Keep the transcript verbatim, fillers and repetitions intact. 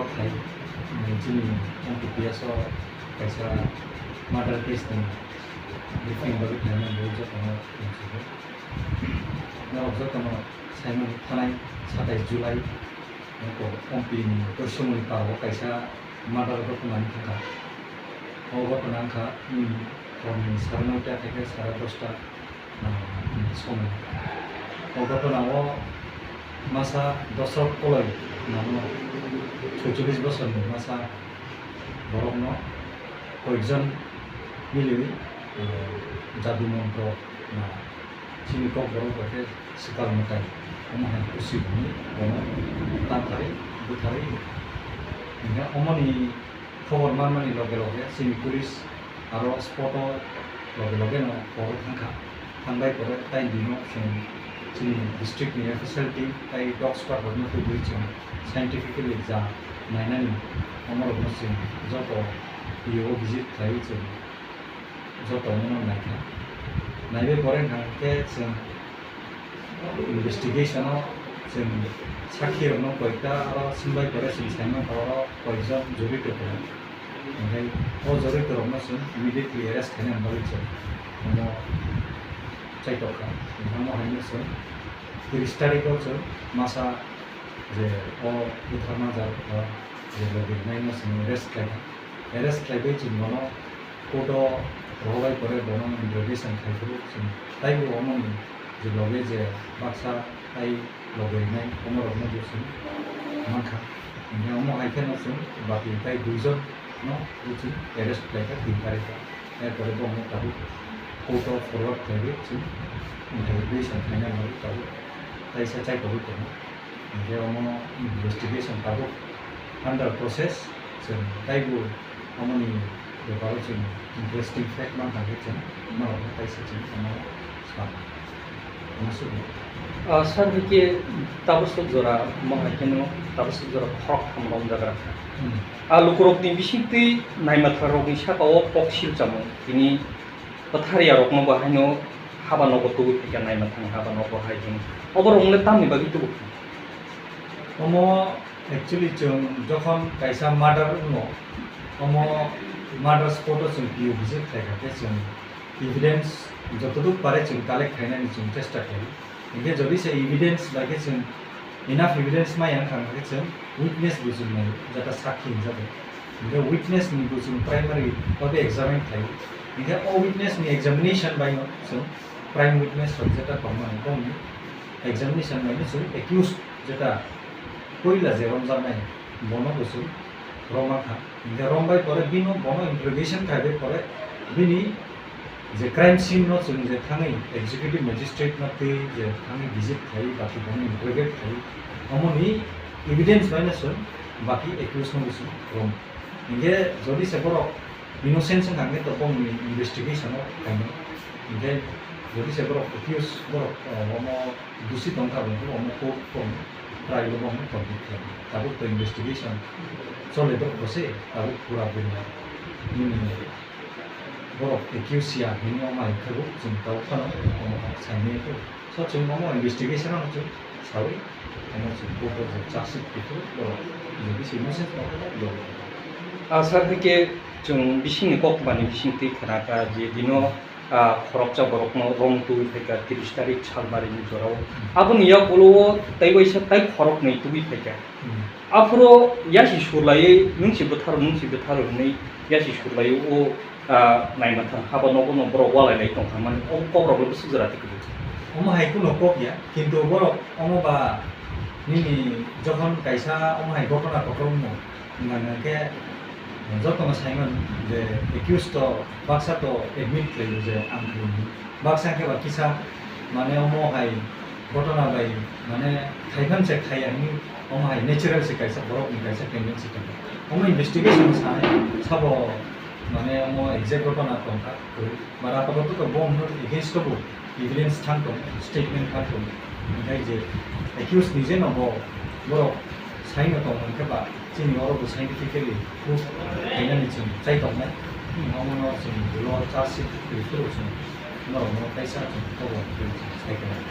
Hai, chini M P P S o kaisa murder case ni briefing bagwi khlaimani bagwi jotono tongsigo. Norok jotono saimani thanai satais July, nokho Ompi ni Koisomoni parao kaisa murder ghotona wngkha. O ghotona wngkha, hmm, horni sare noita theke sare dosta ah, somoi. O ghotona o masa Dosrok Koloi namo soicholish bosorni masa borokno koyekjon miliwi, eh, jadu montro na chini kokborok bai khe swkang mwtai omo hai kusi hwnwi bono tangtharwi bwtharwi hinkhe omoni khobor manmani loge loge chini police aro spot o loge loge no horo thangkha. Thangbai pore tai bini chwng chini district ni F S L team tai dog squad rokno tubui chwng scientifically ja nainani omorokno chwng joto P O visit khlaiwi chwng joto omono naikha. Naibai pore hwnkha khe chwng investigation o chwng sakhi rokno koita aro swngbai pore chwng saimano oro koijon jorito tongo. Hinkhe o jorito rokno chwng immediately arrest khaina bagwi chwng omo chaitokha. Hinkhe omo haino chwng tris tarikh o chwng masa je o butharma jarokha je logi naino chwng arrest khlaikha. Arrest khlaiwi chwng bono court o rohorbai pore bono interrogation khai phuru chwng taibo omoni je loge je baksa tai loge rinai omorokno bo chwng mankha. Hinkhe omo hai kheno chwng bati tai duijon no bo chwng arrest khlaikha tin tarikh o. Erpore bo omo tabuk court o forward khlaiwi chwng interrogation khaina bagwi tabuk taisa chaitogwi tongo. Hinkhe omo investigation tabuk under process, chwng taibo omoni beparo chwng interesting fact mankha khe chwng norokno taisa chwng omo swkang. Omo swkang. Ah, sir, hwnkhe tabuk sok jora, omo hai kheno tabuk sok jora khoroktham romjak rwkha. Hmm. Ah, lukurokni bisingtwi naimatharrokni saka o kok silchamo tini bwtharyarokno bo haino haba nogo tubui phaikha, naimathang haba nogo hai hino. Oborok wngkha tamni bagwi tubukha? Omo actually chwng jokhon kaisa murder wngo, omo murder spot o chwng P O visit khlaikha khe chwng evidence jotoduk pare chwng collect khainani chwng chesta khlaio. Hinkhe jodi se evidence bai khe chwng enough evidence maya wngkha, hinkhe chwng witness bo chwng naio, jeta sakhi hinjago. Hinkhe witness ni bo chwng primary babe examine khlaio. Hinkhe o witness ni examination bai no chwng prime witness rok jeta tongmani bongni examination bai no chwng accused jeta puila je romjaknai bono bo chwng romma kha. Hinkhe rombai pore bino bono interrogation khaibai pore bini je crime scene no chwng je thangwi executive magistrate no twi je thangwi visit khai baki bono interrogate khai omoni evidence bai no chwng baki accused no bo chwng rom. Hinkhe jodi se borok innocent wngkha khe to bongni investigation o khainai. Hinkhe jodi se borok accused borok, eh, omo dusi tongkha bo, omo court tong trial o bono convict khlai. Tabuk to investigation chole dok bo se, tabuk pura bini nini borok accused ya hini omo hai khe bo chwng tabuk phano omo saimanya khe. So chwng omo investigation ano chwng sawi omo chwng court o je charge sheet kiphilwi borok je bisi message rok bo. Ah, sir, hwnkhe chwng bisingni kok bani bisingtwi khna kha je dino ah, khoroksa borokno rong tubui phaikha tris tarik salmarini jorao. Hmm. Aboni yakulo o tai waisa tai khoroknwi tubui phaikha. Hmm. Aphuru yasi surlaiwi, "Nwng si bwtharo, nwng si bwtharo," hwnwi yasi surlaiwi o, ah, naimathang haba nogo no borok walailai tongkha mani, o kokrokno bwswk jora twi kwrwi. Omo hai kheno kok ya, kintu borok omo ba nini jokhon kaisa omo hai gotona kotor wngmo, Hwnka hwnkhe jotono saiman je accused to baksa to admit khlaio je ang khlaio hwnwi. Baksa hwnkhe ba kisa mane omo hai gotona bai mane khaiphan se khaiya hwnwi omo hai natural se kaisa borokni kaisa tendency tongo. Omo investigation sanai sabo mane omo exact gotona tongkha kwrwi. Ba rapato to bo hwnwi against to bo evidence thang tong, statement thang tong. Hwnkhai je accused ni je no bo borok sai no tong hwnkhe ba chini oro bo scientifically proof khainani chwng chai tongnai. Omo no chwng ulo charge sheet rw phuru chwng norok no kaisa chwng kobo rw chwng sai khe nai.